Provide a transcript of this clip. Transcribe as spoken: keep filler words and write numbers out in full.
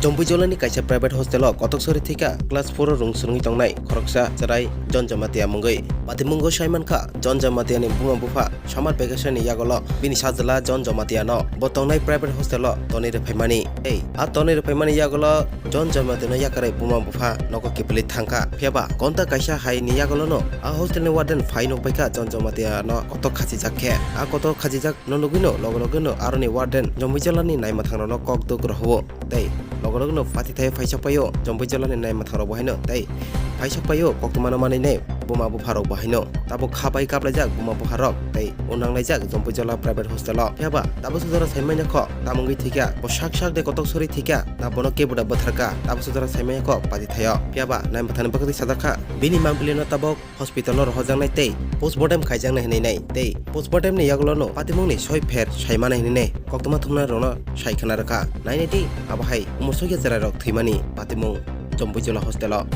Jombui Jolani kaisa private hostel o kotok sori thwikha class four o rung swrwngwi tongnai khoroksa chwrai Jon Jamatia mungwi. Patimungo saimankha Jon Jamatia ni buma bupha summer vacation ni yagolo bini sajla Jon Jamatia no bo tongnai private hostel o tonwi rwphaimani. Tei a tonwi rwphaimani yagolo Jon Jamatia no yakarwi buma bupha nogo kiphilwi thangkha. Phiyaba gonta kaisa hai ni yagolo no a hostel ni warden phai nukpaikha Jon Jamatia no kotok khachijak khe. A kotok khachijak no nugwino loge loge no aroni warden Jombui Jolani naimwthang rokno kok duk rohwo. Tei loge loge no pati thai phaisok paio Jombui Jolani naimwthang rok bo haino tei phaisok paio koktwma no manwi nai buma bupha rok bo haino. Tabuk kha bai kaplaijak buma bupha rok tei unanglaijak Jombui Jola private hostel o. Phiyaba tabuk sujara saimanya kho tamungwi thwikha bo sak sak de kotok sori thwikha na bono kebo da bwtharkha tabuk sujara saimanya kho pati thaio. Phiyaba naimwthang ni bwkhak twi sajakha bini mangpili no tabuk hospital o rohorjaknai tei postmortem khaijaknai hinwi nai tei postmortem ni yagulo no patimung ni soi pher saimana hinwi nai koktwma thumna rokno sai khwna rwkha. Nainai di abo hai umor sokya chwrai rok thwimani patimung Jombui Jola hostel o.